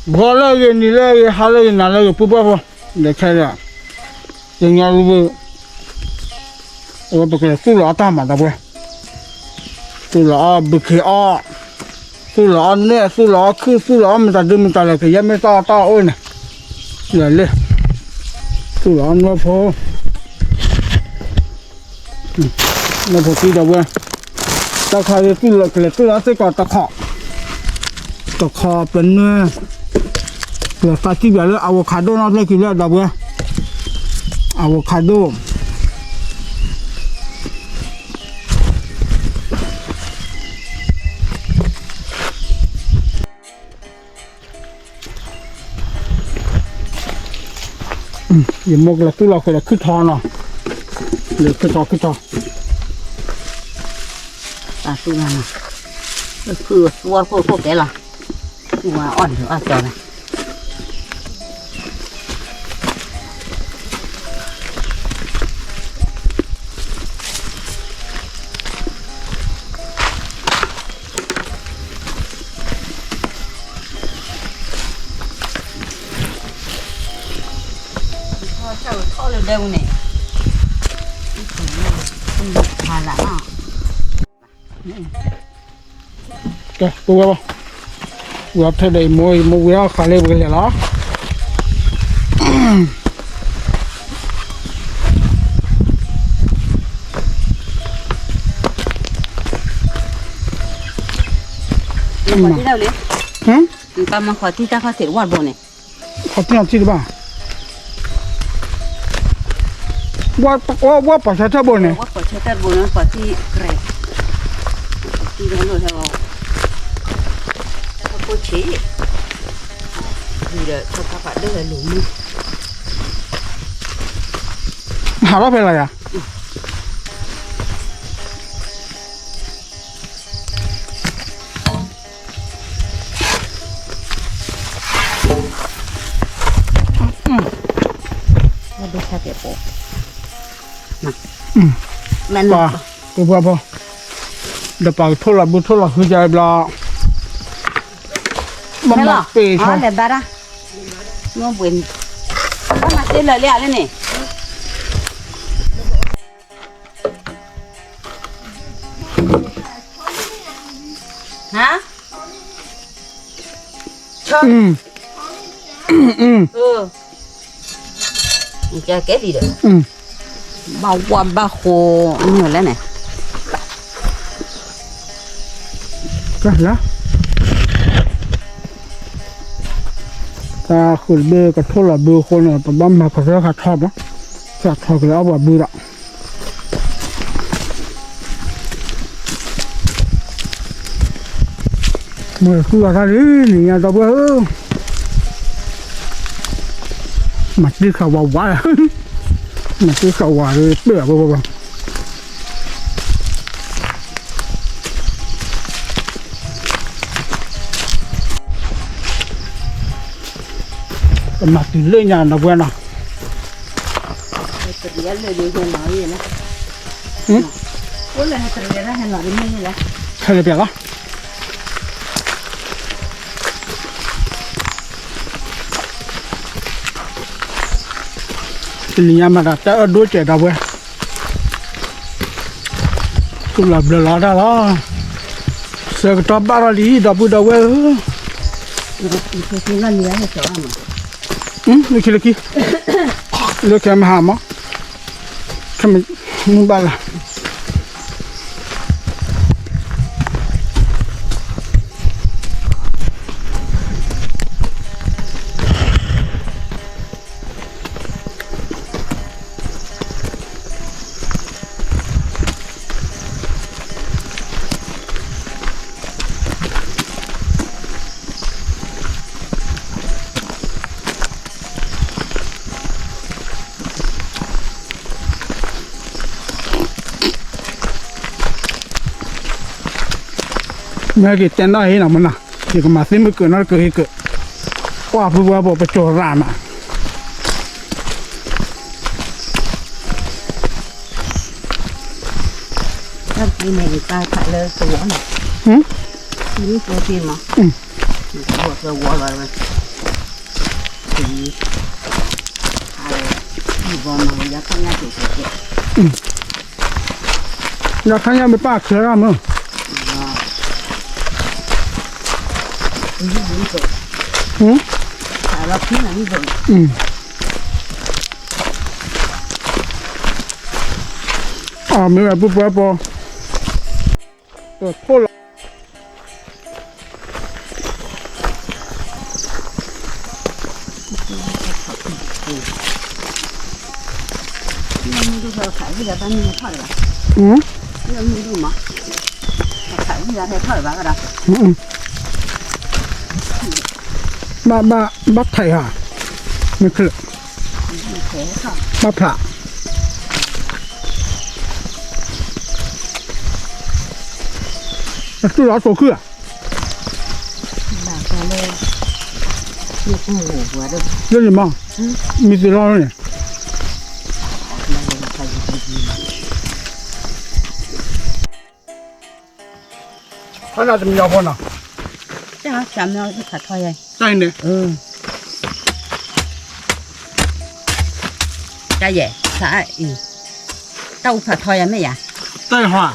ဂီၤလၢအဂ့ၤ နံၤလၢအဂ့ၤ ဟါလၢအဂ့ၤ နၤလၢအဂ့ၤ ပုၢ်ပှၢ်ဖိ, ဒီးခဲဒီး ယညါလူၤ အဝဲပကလဲၤသူၣ်လီၤအတၢ်မၤဒီပုၢ်ဝဲၢ်, သူၣ်လီၤအီၣ်ဘုခ့အီၣ်, သူၣ်လီၤအီၣ်နဲၣ် သူၣ်လီၤအီၣ်ခုၣ် သူၣ်လီၤအီၣ်မတၤဒုမတၤလဲၣ် ကယဲၢ်မ့ၢ်တၢ်အီၣ်တၢ်အီအိၣ်န့ၣ်, လဲၤလၢ သူၣ်လီၤအီၣ်နွဲၣ်ဖိ နၢ်ဖိသံဒီပုၢ်ဝဲၢ်, တၢ်ခါဒ်သူၣ်လီၤကလဲၤသူၣ်လီၤစ့ၢ်ကီးတခီ, တခီပနွဲၣ်, လဲၤသးစံၣ်ပၠးလၢ avocado နီတဖျၢၣ်ခံဖျၢၣ်ဒီပုၢ်ဝဲၢ်, avocado ယမိၢ်ကလဲၤသူၣ်လီၤဃဲၤဒီးခုၣ်ထီနီၤ, လၢခုၣ်ထီခုၣ်ထီ, တၢ်သူၣ်လီၤနီၤ, ခုၣ်ဝါခိၣ်ခိၣ်ကဲလီၤ, သူၣ်ဝါအီၣ်ဒုးအီၣ်ကၠီလီၤ. ကဲ ပုၢ်ဝဲၢ်ဘၣ်, ဝဲထဲဒီး ယမိၢ်ဝံၤအီၣ်ဃာ်လၢပကလဲၤလီၤ. မၤတံၢ်တၢ်လံ, ဟမ်, တၢ်မၤခီၣ်တံၢ်တၢ်ခီၣ်ထံးတဝၢ်တဘိန့ၣ်, ခီၣ်တံၢ်အီထံတဘၣ်, ဝဲပှၤဆၢထၢၣ်ဘိန့ၣ်, ဝဲပှၤဆၢထၢၣ်တဘိန့ၣ် ခီၣ်တံၢ်ကြဲး, ခီၣ်တံၢ်လၢလီၢ်ဟဲလီၤ, တၢ်ဖိဆံး, ဒီးခီၣ်ဖးဒိၣ်ဟဲလူၤမုၢ်, ဟးထီၣ်ဖဲလဲၣ်ယၤ ပှၤ, ပှၤဖိ, ဒီးပှၤကထိၣ်လီၤဘုထိၣ်လီၤဟုကဘျီ, မ့ၢ်လဲၤဘၣ်ဒၣ်, မ့ၢ်ဘှံး, ဘၣ်မၤသ့လၢာ်လံဧါလၢန့ၣ် ဟါ, ဆၢ, အၢ, ကဲဒ်ဒီး, ဘၣ်ဝါဘၣ်ဃိ, မ့ၢ်လဲၣ်န့ၣ်, ကဲလၢ တၢ်ဃုာ်တဘ့ၣ်ကထိၣ်လီၤဘုအဃိန့ၣ် ပဘၣ်မၤကစၢ်ခါထီၣ်ဘၣ်, ကထီၣ်ကလဲၤအီၣ်ပှၤဘုဒီး, မ့ၢ်ဃုအီၣ်တၢ်လံ နံၤညါဒီပုၢ်ဝဲၢ်ဧၢ, မၤတံၢ်ဃာ်ဝးဝးလီၤ, မၤတံၢ်ဃာ်ဝးလၢပၢၢ်အဘၣ်ဘၣ်ဘၣ် ကမၤတုၤလၢညါနီၤပှဲၤနီၤ, ခဲလၢာ်ပျဲလီၤ, တနံၤညါမၤတၢ်တၢ်အၢၣ်ဒိၣ်စဲးဒီပုၢ်ဝဲၢ်, သူၣ်လီၤဘျၢလီၤတၢ်လီၤ, ဆၢကတီၢ်ဘၣ်ထီၣ်လံဒီပုၢ်ဒီဝဲၢ်ဧၢ, လၢခံလၢခံ, လၢခံမဟါမး, ခဲမုၢ်ဘၣ်လၢ မ့ၢ်က့ၤတဲနီၣ်ဟ့နီၤမနၤ, ယကမၤသ့မုၢ်ကၢးနီတကၢးဟ့ကၢး, ကွၢ်ဖုဝဲပိာ်ပစိာ်ရၣ်နၤ, တၢ်က့ၤန့ၣ် ယတၢ်ခးလၢသဝီန့ၣ်, ဟမ်, ယမ့ၢ်က့ၤမး, ယကဘီၣ်သဝီလီၤဝဲ, ယခါညါမ့ၢ်ပၢ်ချၢရၣ်မုၢ်, အမ့ၢ်ဝဲပူၤပှဲၤပီၤ, ခိၣ်လီၤ. ဘၣ် ဘၣ် ဘၣ်ထဲးဧါ, မ့ၢ်ချၢး, ဘၣ်ဖျး, အသူၣ်လီၤစိၤခုၣ်ဧါ, လၢန့ၣ်မး, မ့ၢ်သ့လီၤန့ၣ် ဖးနၤတမံၤအီၤဖိနီၤ, တၢ်မ့ၢ်ဖးထီယဲ, တၢ်အံၤန့ၣ်, တၢ်ယဲ, ဖးအံၤ, တၢ်အူဖးထီယဲမ့ၢ်ယၤ, တၢ်ယဲဟီ,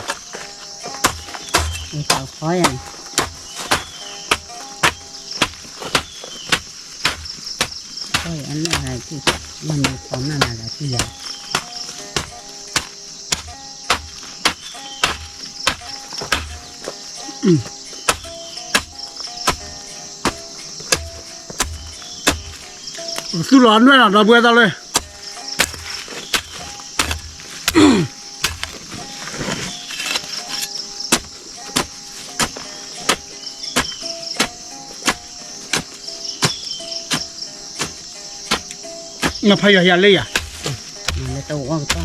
အူဖးထီယဲန့ၣ် တၢ်ယဲအနၢ်ဂၤတံၢ်, မ့ၢ်မ့ၢ်ဖီနၢ်ဂၤတံၢ်ယၤ သူၣ်လီၤနွဲၣ်လီၤ ဒီပုၢ်ဝဲၢ်သၣ်လၢ နဖးယွၤယၤလၢယၤ, အဂ့ၢ်ဒၣ်,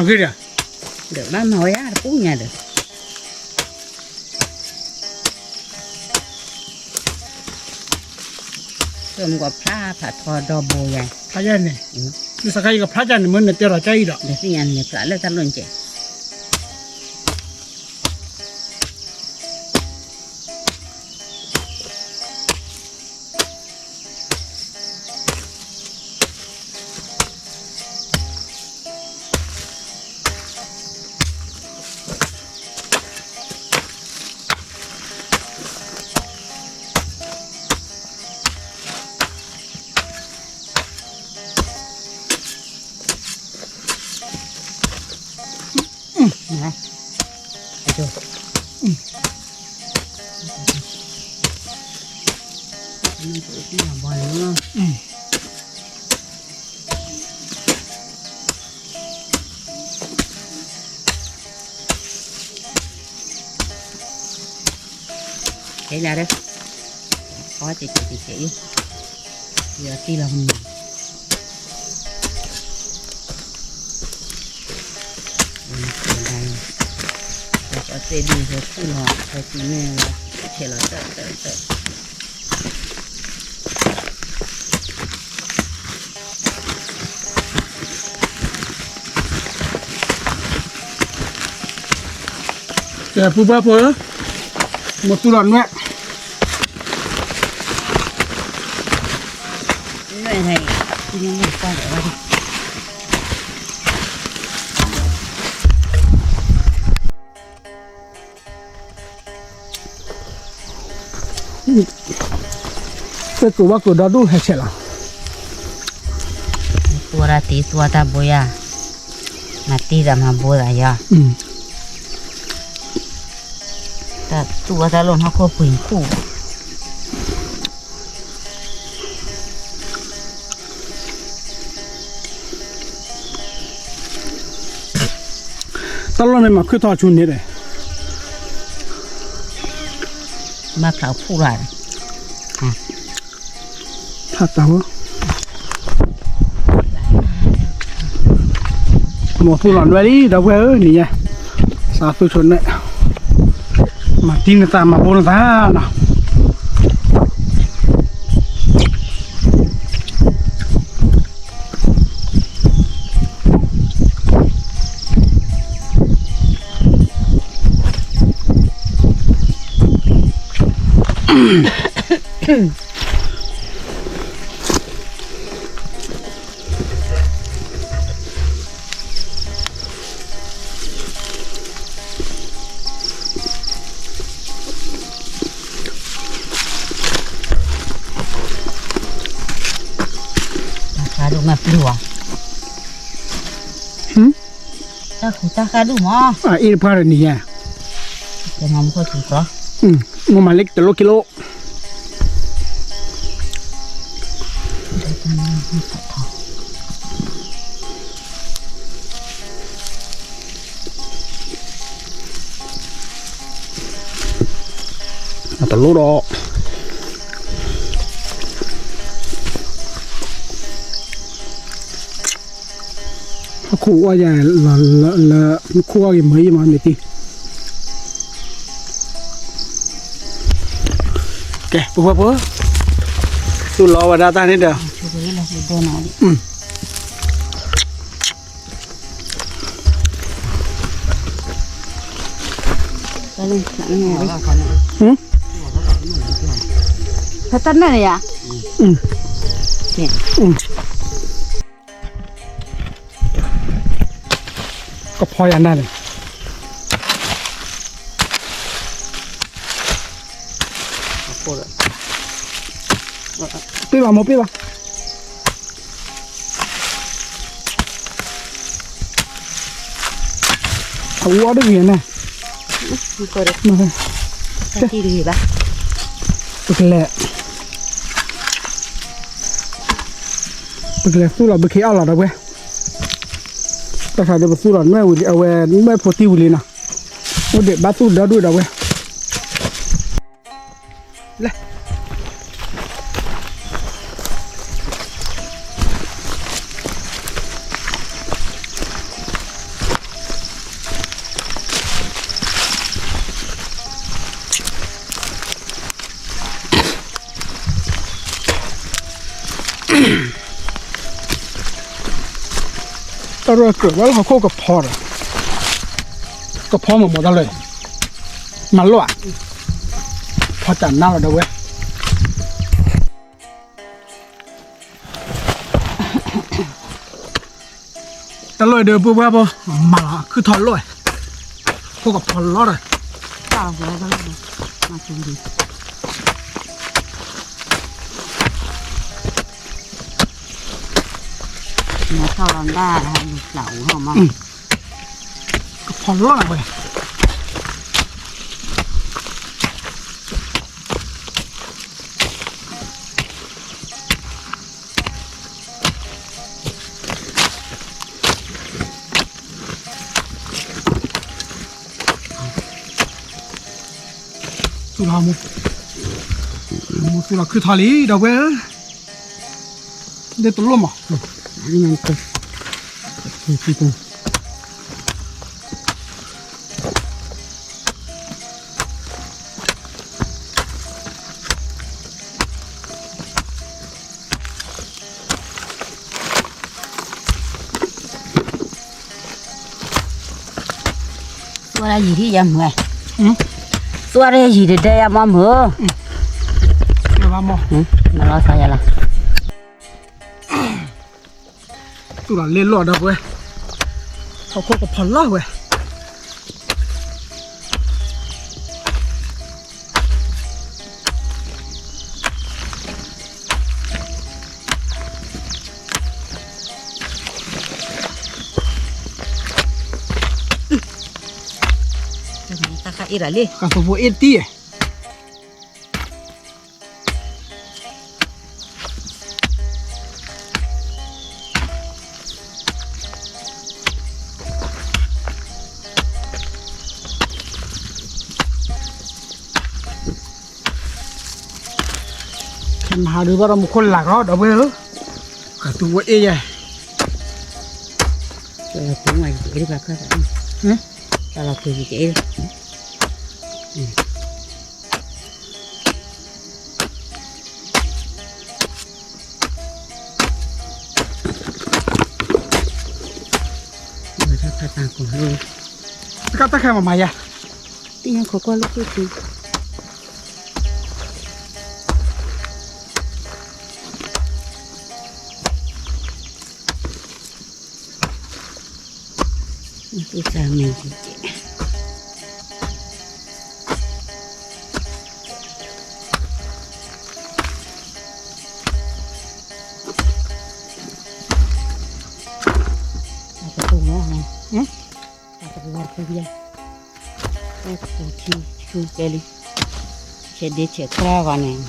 ဒီးဘၣ်မၤဝဲယၤတပူၤညါဒီး ကမ့ၢ်ကဖျါဖးထီဒီဘိယၤ, ဖျါယၤန့ၣ်, မ့ၢ်စခါယကဖျါယၤန့ၣ် မ့ၢ်နတဲထီၣ်ကၢ်အံၤဒီး ဒီးသ့ၣ်ညါန့ၣ် ဖျါလၢတၢ်လိၣ်ကဲး ကဲလၢ, အီၣ်တကဲးတကဲးအံၤ, ယီၤတံၢ်လီၤမုၢ်, ကၠီသ့ၣ်ဒုးဟဲခူၣ်လီၤ ဟဲကံၤန့ၣ်လီၤ ဆဲးလီၤတၢ်တၢ်တၢ် ကဲ ပုၢ်ဘၣ်ဖိဧၢ, မ့ၢ်သူၣ်လီၤနွဲၣ်, နွဲၣ်ဟဲ, သ့ၣ်ကိးဘၣ်ကိးဒီဒူၣ်ဟဲဆဲးလီၤ, သူၣ်ဝဲဒၣ်တံၢ်သူၣ်ဝဲတၢ်ဘိယၤ, မၤတံၢ်သးမၤဘိသးယၤ, တၢ်သူၣ်ဝဲတၢ်လိၣ်နီၢ်ခိၣ်ပှ့ၤခူၣ် တၢ်လီၢ်န့ၣ်မၤခုၣ်ထီၣ်ဆူန့ၣ်ဒီး, ဘၣ်ဖျါဖူၣ်ရၣ်, ဖးတၢ်ဝဲ, မ့ၢ်သူၣ်လီၤနွဲၣ်လံ ဒီပုၢ်ဝဲၢ်ဧၢ နံၤညါ, စးသူၣ်ဆိန့ၣ်, မၤတံၢ်နသးမၤဘိနသးနီၤ ကဲ တၢ်ဃါဒူၣ်မးပျုၢ်ဝဲ, တၢ်ဃူတၢ်ဃါဒူၣ်မး, အ့ၣ်တပှၢ်ဒီးနံၤယဲ, ကဲမၤမူခိၣ်ဆူၣ်ကီ, မ့ၢ်မၤလၢတလိၣ်က့လိၣ် တလိၣ်ဒီး ဟီၣ်ခိၣ်အီၣ်ယၤလၢ လၢ လၢ ခိၣ်အီၣ်က့ၤမၤယံာ်မးမ့ၢ်တံၢ်, ကဲ ပှၤပှၤပှၤ, သူၣ်လီၤဝဲဒၣ်တၢ်န့ၣ်ဒီး ဖဲတၢ်နၢ်န့ၣ်ယါ, ကဖီယၤနၢ်န့ၣ်, ပ့ၢ်ဘၣ်မိၢ်ပ့ၢ်ဘၣ် အဝဲအီၣ်တဂ့ၤန့ၣ်, ပကလဲၤ, ပကလဲၤသူၣ်လီၤဘုခ့အီၣ်လီၤဒီးဝဲ, တၢ်ခါဒီးပသူၣ်လီၤနွဲၣ်ဝံၤလံ အဝဲနွဲၣ်ဖိတံၢ်ဝံၤလံနီၤ, အိၣ်ဒံးဘၣ်သူၣ်ဒီဒူၣ်ဒီးဝဲ လဲၤ တၢ်ရဲၣ်ကြၢးဝဲလၢဟီၣ်ခိၣ်ကဖီဒီး, ကဖီမ့ၢ်မ့ၢ်တၢ်လၢ, မၤလိၣ်ဧါ, ဖီတၢ်နါလီၤဒီးဝဲ တၢ်လီၢ်ဒီးပှၤပှၤပှၤ မၤလီၤခုၣ်ထီၣ်လီၢ်, ခိၣ်ကဖီလီၢ်ဒီး, တၢ်လီၢ်ဒီး, မၤတုၤလံ, မၤထီၣ်လီၤဒၣ်, ကဖီလီၢ်ဝဲ သူၣ်လီၤမိၢ်, မိၢ်သူၣ်လီၤခုၣ်ထီၣ်လံဒီးဝဲ, ဒ်တလိၣ်မး, သွၣ်ဒၣ်ယံၤဒ်ယမုၢ်, သွၣ်ဒၣ်ယံၤတဒဲယမုၢ်, မၤလီၤသးယလီၤ, သူၣ်လီၤလဲလီၤဒီးဝဲ, ဟီၣ်ခိၣ်ကဖီလီၢ်ဝဲ တၢ်ခါအ့ၣ်ရၤလံ, ကသးဖိအ့ၣ်တံၢ်, ခဲမဟါဒုးဘၣ်ဒီးမူခိၣ်လၢ်ကီဒီးဝဲဧၢ, ကသူဝဲအ့ၣ်ယဲ, တၢ်လီၤက့ၤက့ၤ, တၢ်ခါမၤမၤယၤ, တၢ်ခါခိၣ်ကွၢ်လၢခိၣ်ခံ, သူၣ်စၢ်မ့ၢ်ကဲး, တၢ်တပူၤမ့ၢ်, တၢ်တပူၤဝဲတပူၤယဲ, တၢ်တပူၤထံဆူကဲလံ, ဆဲးဒ့ဆဲးကြၢးဂီၤန့ၣ်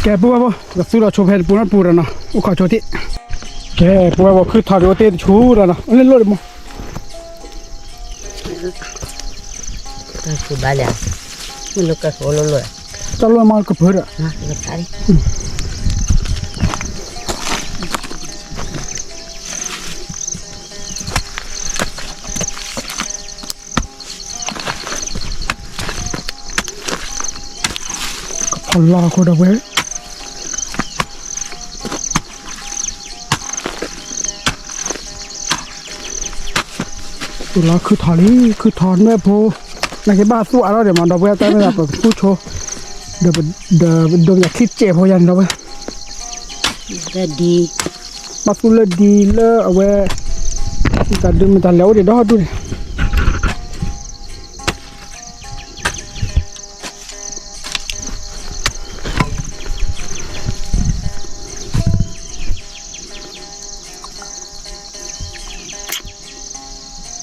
ကဲ ပုၢ်ဝဲၢ်ဖိ ကသူၣ်လီၤဆိဖဲတပူၤနီတပူၤဒီးနီၤ အိၣ်ခိးဆိတ့ၢ်, ကဲ ပုၢ်ဝဲၢ်ဖိ ခုၣ်ထီၣ်က့ၤအိၣ်တ့ၢ်တဆူဒီးနီၤ အိၣ်လၢလိၣ်ဒံးမး ကဘၣ်လဲၣ်, မ့ၢ်လၢကအိၣ်လိၣ်လိၣ်, တၢ်လိၣ်မးကဖၢဒီး ကဖီၣ်လီၤအဃိဒီပုၢ်ဝဲၢ်, သူၣ်လီၤခုၣ်ထီၣ်လံ ခုၣ်ထီၣ်နွဲၣ်ဖိ, နာ်က့ဘၣ်သူၣ်အါထီၣ်ဒံးမး ဒီပုၢ်ဝဲၢ် တၢ်မ့ၢ်ဒၣ်ပကသူၣ်ဆိ, ဒီးပဒိးမးချံစဲးဖိယၤန့ၣ် ဒီပုၢ်ဝဲၢ်, ဘၣ်သူၣ်လၢဒံလၢအဝဲ, တၢ်ဒုးမ့ၢ်တၢ်လဲၤအိၣ်ဒံးဒီဒူၣ်န့ၣ်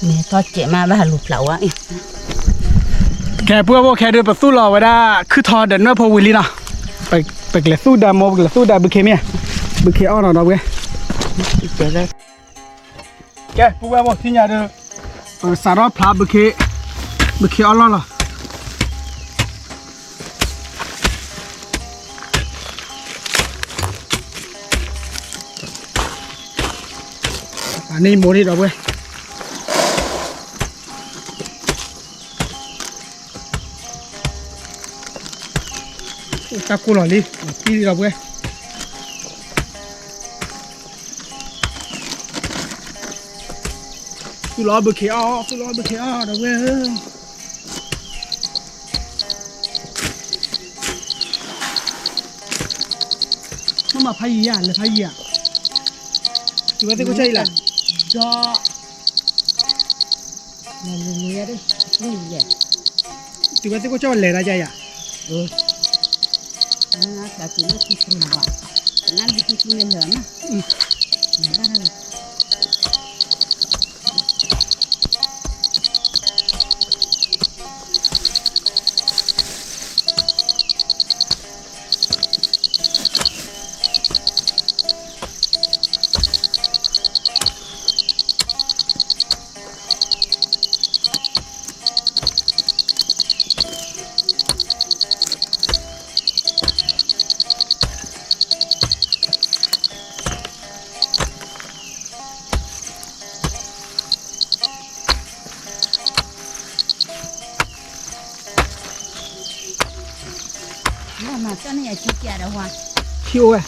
မ့ၢ်ထီၣ်စဲးမးဘၣ်လူၤဖျးဝဲ, ကဲ ပုၢ်ဝဲၢ်ဖိ ခဲဒုး ပသူၣ်လီၤဝဲဒၣ် ခုၣ်ထီၣ်ဒီးနွဲၣ်ဖိဝံၤလံနီၤ, ပကလဲၤသူၣ်ဒၢမ့ၢ် ပကလဲၤသူၣ်ဒၢဘုခ့မ့ၢ်ဧါ, ဘုခ့အီၣ်နီၤ ဒီပုၢ်ဝဲၢ် ကဲ ပုၢ်ဝဲၢ်ဖိ ထံၣ်ညါဒီး ပကစးထီၣ်ဖျးဘုခ့, ဘုခ့အီၣ်လီၢ်လီၤ. အန့ၣ်မိၢ်န့ၣ် ဒီပုၢ်ဝဲၢ်, တၢ်ကိၢ်လီၤလံ ပံလံ ဒီပုၢ်ဝဲၢ်, သူၣ်လီၤဘုခ့အီၣ် သူၣ်လီၤဘုခ့အီၣ် ဒီပုၢ်ဝဲၢ်ဧၢ, မ့ၢ်မၤဖးယံၤဧါ လဲၤဖးယံၤဧါ, တုၤဝဲသ့ၣ်ကိးဆၢအံၤလဲၣ်, ဒီး တုၤဝဲသ့ၣ်ကိးဆၢဝဲလဲၤဒၣ်ယၤယၤ, ထံအိၣ်ဝဲ,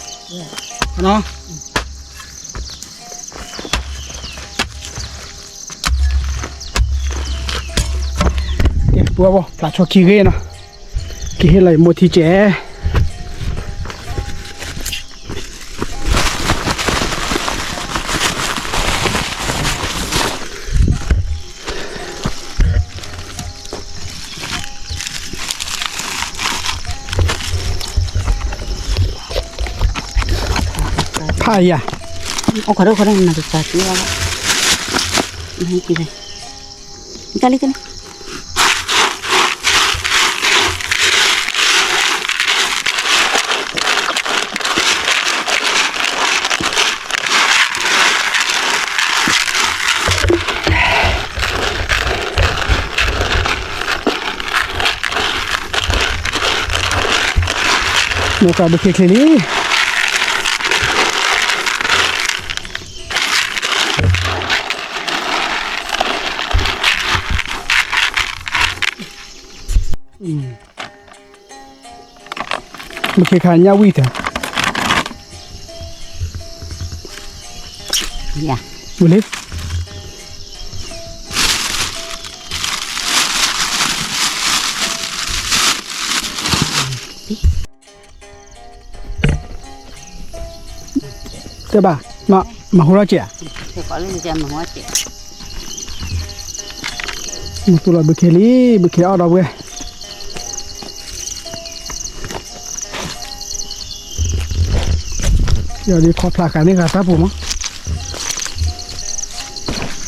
ပှၤဘၣ်ဖျါဆီခံဂ့ၤနီၤ, ကဟ့ၣ်လီၤယမိၢ်ထံကဲး ဖးယၤ, အိၣ်ခိးဒိၣ်ခိးဒိၣ် နတသးသံဘၣ်, နကလံကလံ ကဲ မိၢ်ကဘုခ့ချ့လံ. ဘုခ့ခါညၣ်ဝံၣ်တၢ်, ဝံၣ်လံ. တဲဘၣ်, မၤဟူထီၣ်ကဲးဧါ, မသူလီၤဘုခ့လံ, ဘုခ့အီၣ်ဒီပုၢ်ဝဲၢ်, ယီၤဒ်ခီဖျိဃာ်န့ၢ်ဂၤတၢ်ပူၤမး,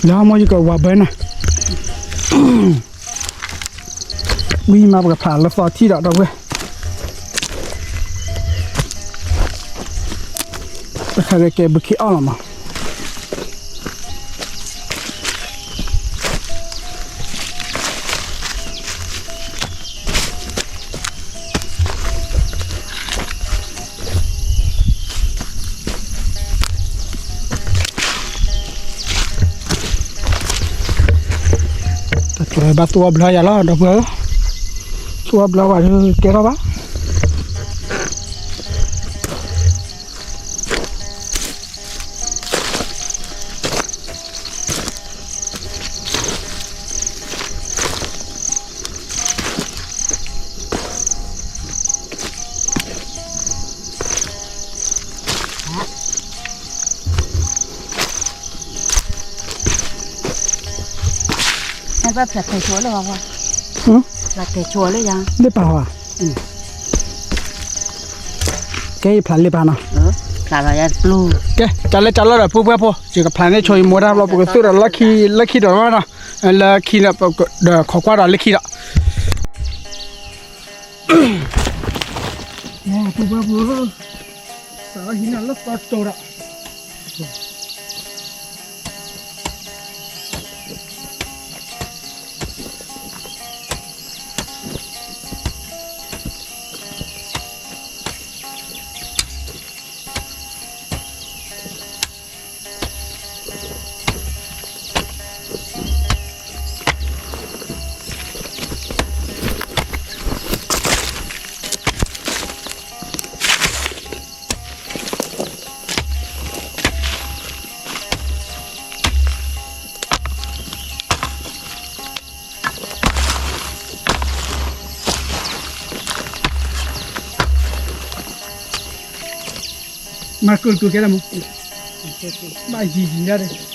လၢဟီမိၢ်ယကဝၤဘၢနၤ ဝံၤမးပကဖျးလၢသီထံၣ်ဒီး ဒီပုၢ်ဝဲၢ်, တခါကဲဘုခ့အီၣ်လီၤမး. တၢ်ဘၣ်သူၣ်အီၣ်ဘျီယၤလီၤ ဒီပုၢ်ဝဲၢ်ဧၢ, သူၣ်အီၣ်ဘျီဝဲဒီးကဲထီၣ်ဘၣ်. ဘၣ်ဖျါကဲဆိလၢ, လၢကဲဆိလၢယၤ, လၢပာ်ဝဲ, ကဲယဖျါလၢပာ်နီၤ, ကဲ တၢ်လၢတၢ်လီၢ်ဒီး ပုၢ်ဝဲၢ်ဖိ ယကဖျါန့ၢ်ဆိယမိၢ်တၢ်ဘျီ ပကသူၣ်ဒီးလၢခံ, လၢခံဒီးနီၤ, လၢခံန့ၣ် ဒီးခိးကွၢ်ဒီးလၢခံဒီး ပုၢ်ဝဲၢ်ဖိ, စးထီၣ်ဟံးန့ၢ်လၢသီတိၤဒီး မၤကိၢ်ကိၢ်ကဲလၢမး, ဘၣ်ယံၤယံၤဒၣ်ဒီး ယ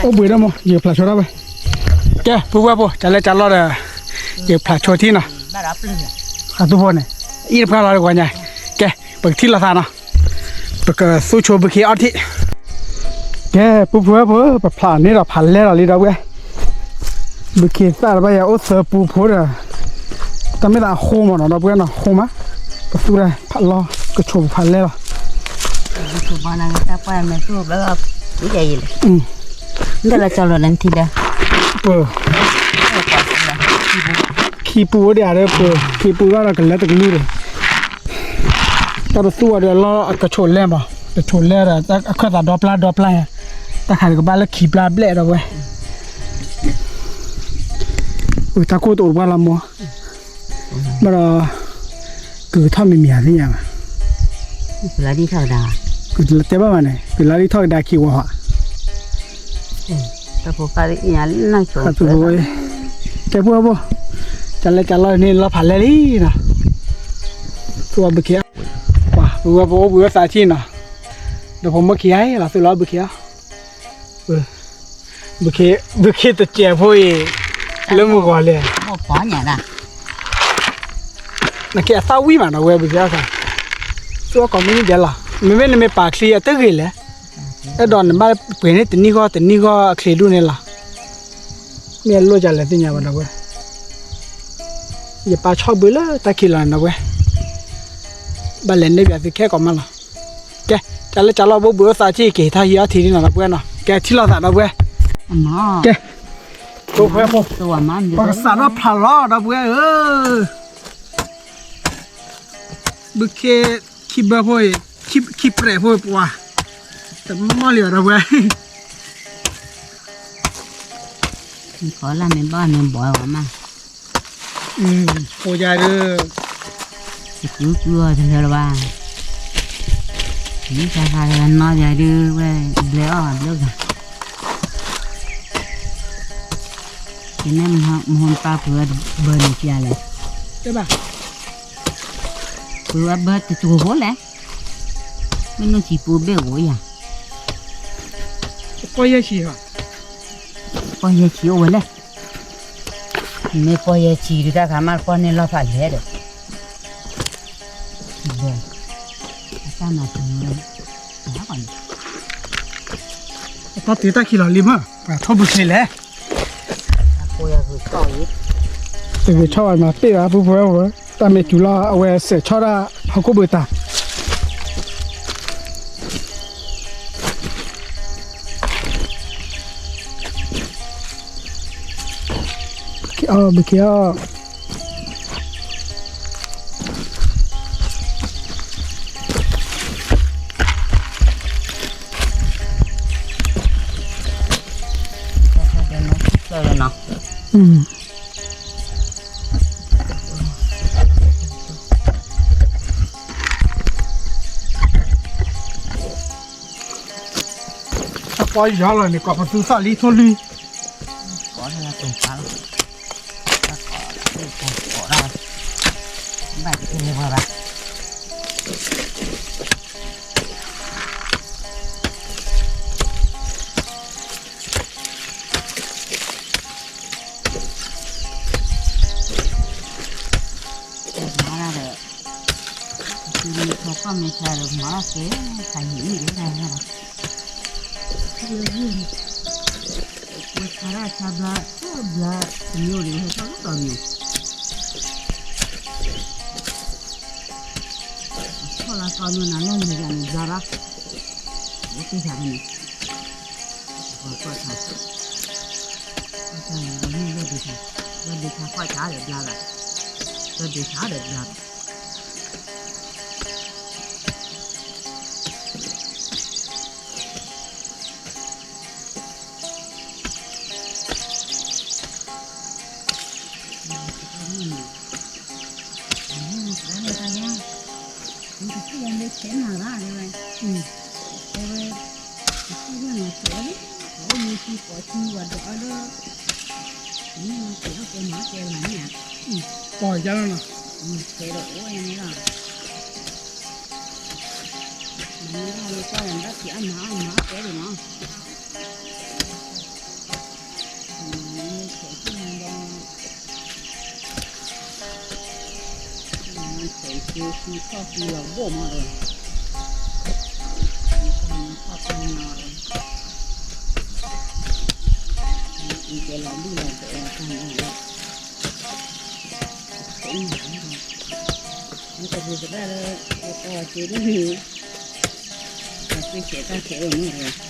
အိၣ်ဘှံးဒိၣ်မး ယကဖျါဆိတၢ်ဝဲ, ကဲ ပုၢ်ဝဲၢ်ဖိ ကလဲၤကလီဒီး ယကဖျါဆိထံနီၤ, အသူဖိန့ၣ် အံၤတဖျါလီၤတဂီၤညါ, ကဲ ပကထံၣ်လိာ်သးနီၤ, ပကသူဆိဘုခ့အီထံး, ကဲ ပုၢ်ဝဲၢ်ဖိ ပဖျါန့ၢ်ဒီးဖးလဲၢ်လီၤလံဒီပုၢ်ဝဲၢ် ဘုခ့သၣ်တဘၣ်ယၤအိၣ်သၢပူဖိဒီး, တၢ်မ့ၢ်သးအဃိမးနီၤ ဒီပုၢ်ဝဲၢ်နီၤ ဃိမး, ပသူဒၣ်ဖးလီၤ ကဆိးပဖးလဲၢ်လီၤ, ပ ခံပူအိၣ်ဒံးဧါဒီးပ ခံပူဝဲဒီးကလဲၤတကလုၢ်ဒီး, တၢ်တသူအီၤဒီးလီၤအကဆိးလဲၢ်မး, ကဆိးလဲၢ်ဒီး အခၢၣ်သးဒီပျၢ်ဒီပျၢ်ယါ, တၢ်ခါဒီးကဘၣ်လၢခံပျၢ်ဘျဲၣ်ဒီပုၢ်ဝဲၢ် တၢ်ကိၢ်တအိၣ်တပှၢ်လီၤမိၢ်, ဘၣ်ဒီး ကုၢ်ကထီၣ်မံၤမံၤဧါသ့ၣ်ညါဘၣ်, ကတဲဘၣ်မးန့ၣ် ကုၢ်လါဒ်ထီၣ်ကဒါခံဝီဟီ, ကဲပုၢ်ဝဲၢ်ဖိ ကလဲၤကလီန့ၣ်လီၤဖးလဲၢ်လံနီၤ, သူအီၤဘုခ့, ပှၤပုၢ်ဝဲၢ်ဖိအိၣ်ဘှံးအိၣ်သးထံနီၤ, ဒီးဖိမုၣ်ခံဂၤလီၤ သူလီၤဘုခ့အီၤ ဘုခ့တစဲးဖိအံၤ, လၢမုၢ်ဂီၤလဲၣ်, နကဲအသၣ်ဝံၣ်မးနီၤဝဲဘုခ့အီၤ, သူအီၤကိးမုၢ်နံၤဒဲးလီၤ, မ့မ့ၢ်နမ့ၢ်ပာ်ချံအတဂ့ၤလဲၣ်, အဲၣ်ဒိးနဘၣ်ပှ့ၤန့ၢ်တနံၣ်ဂီၢ်တနံၣ်ဂီၢ်အချံဒူၣ်န့ၣ်လီၤ, မ့ၢ်အလိၣ်ကလဲၣ်သ့ၣ်ညါဘၣ်ဒီပုၢ်ဝဲၢ်, ယပာ်ဆီၣ်ဘုလၢတၢ်ခံလီၤန့ၣ်ဒီပုၢ်ဝဲၢ်, ဘၣ်လဲၤန့ၢ်ပၠးသုခဲကိးမးလီၤ, ကဲ ကလဲၤကလီဘိဘှံးအိၣ်သးထံက့ၤထီၣ်ဟံးအီထံးန့ၣ်နီၤဒီပုၢ်ဝဲၢ်နီၤ, ကဲထံၣ်လိာ်သးဒီပုၢ်ဝဲၢ်, ကဲ ပုၢ်ဝဲၢ်ဖိ ပကစးထီၣ်ဖျါလီၤဒီပုၢ်ဝဲၢ်ဧၢ, ဘုခ့ခံဘၢဖိအံၤ, ခံပြဲးဖိပှၤ, တမီၢ်လံဘၣ်ဒီပုၢ်ဝဲၢ်, ခီလၢမ့ၢ်ဘၣ်မ့ၢ်ဘီဝဲမး, ဖိယါဒီး, ယကူကူအီၤတလၢလၢၤဘၣ်, မ့ၢ်တၢ်ဃးတၢ်နီၢ်ယါဒုးဝဲ, ဘျဲအီၣ်ဘျဲဂၤ ယနဲၣ်မဟိပၢ်ပှ့ၤဝဲဘၢန့ၣ်ကလဲၣ်, ပှ့ၤဝဲဘၢတစိၤဖိလဲၣ်, မ့ၢ်နုၢ်စံပူဘ့ၣ်အိၣ်ယၤ, ပီၢ်ယဲၢ်ဆံ, ပီၢ်ယဲၢ်ဆံအိၣ်ဝဲလဲၣ်, မ့ၢ်ပီၢ်ယဲၢ်ဆံဒုးတၢ်ခါမးတပီၢ်န့ၣ်လီၤဖးလဲၣ်ဒီး, ဘၢ, အတၢ်မၤပှဲၤဝဲ, အတၢ်တုၤတၢ်ခံးလီၤလံမး ပှၤထီၣ်ဘုခ့လဲၣ်, တဂ့ၤဆီၣ်ဘၣ်မၤပ့ၢ်ဘၣ် ပုၢ်ဖိဝဲၢ်ဖိ, တၢ်မ့ၢ်စူၤလီၤအဝဲစဲးဆီၣ်တၢ်ဟီၣ်ခိၣ်ဘၢတၢ် ဘုခ့အီၣ် ဘုခ့အီၣ်, တၢ်ပီယီၤလီၤန့ၣ် ကိးပသူသီၣ်လံထိၣ်လွံၢ်, ကိးန့ၣ်တိၤပာ်လီၤ, ကိးဒၣ်, ဘၣ်တဝဲဘၣ်ဘၣ် မၤဒၣ်ဒီး, ထီၣ်ကီၢ်မ့ၢ်ဆါဒီးမၤလီၤကဲ, ခါယံာ်အံၤဒ်တၢ်လီၤ, ဝဲဆါဒၣ်ဆါဘျါ, ဘျါတမံၤဒီးဟဲထီၣ်လီၤတီၤမံၤ, ထီၣ်လီၤတီၤမံၤနၤလီၢ်မံၤယၤန့ၣ်ဘျါဘၣ်, အိၣ်တ့ၢ်ဆါန့ၣ် ပှၤကွၢ်ဆါ, ကွၢ်ဆါန့ၣ် လီၤမံၤလီၤဒ့ဆါ, လီၤဒ့ဆါကွၢ်ဆါဒီးဘျါဘၣ်, လီၤဒ့ဆါဒီးဘျါဘၣ် ပီၢ်ယါလီၤနီၤ, ပီၢ်ယါလီၤနီၤ, မ့ၢ်ဒၣ်လၢကွၢ်လၢဘၣ်ဖံးအါမၤအါမၤအါတဲဒံးနီၤ, ဆဲးဆူၣ်မၤဒီး ဆဲးဆူၣ်ထီၣ်ဆူလီၤဘိၣ်မးဒီး, ဆဲးဆူၣ်ထီၣ်ဆူလီၤ, အံၤကဲလီၤဒုၣ်လီၤဒဲးလီၤတၢ်န့ၣ်လီၤ, အံၤ မ့ၢ်တပူၤကဘၣ်လၢ အတၢ်ဝဲက့ၤဒ်န့ၣ်, ပှၤသ့ၣ်ဆဲးတၢ်ဆဲးအိၣ်န့ၣ်လီၤ,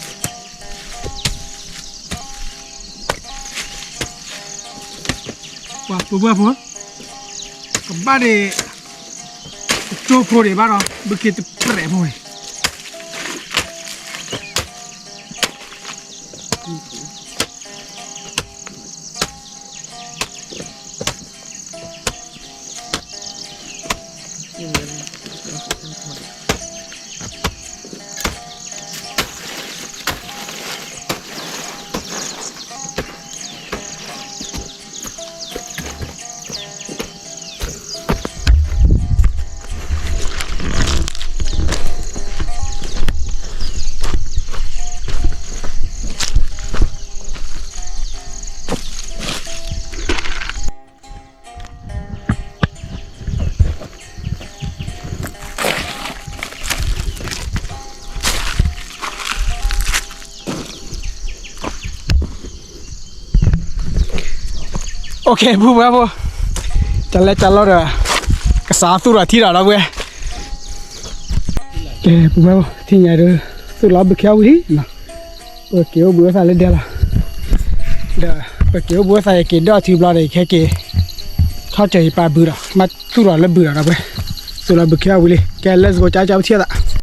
ပှၤပှၤပှၤဖိ, ကဘၣ်န့ၣ်, ကကၠိဖိန့ၣ်ဘၣ်ဒီး ဘုခ့တပြဲးဖိန့ၣ် OK ပူၤပှၤဖိ, တၢ်လဲၤတၢ်လီဒီး ကစးသူၣ်ထီၣ်ထံထီၣ်ဒီပုၢ်ဝဲၢ်, ကဲ ပူၤပှၤဖိ ထံၣ်ညါဒီး သူၣ်လီၤဘုခ့အီၣ်ဝံၤလံ, ပက့ၤအိၣ်ဘှံးအသးလၢဒဲလီၤ, ဒီးပက့ၤအိၣ်ဘှံးအသး ယက့ၤဒီးထံဘျီဒီး ယကဟဲက့ၤ ထီၣ်စၢၤယပာ်ဘုဒီး မ့ၢ်သူၣ်ထီၣ်လၢဘုဒီးဒီပုၢ်ဝဲၢ်, သူၣ်လီၤဘုခ့အီၣ်ဝံၤလံ, ကဲ let's go ကၠီကၠီပထံၣ်အသး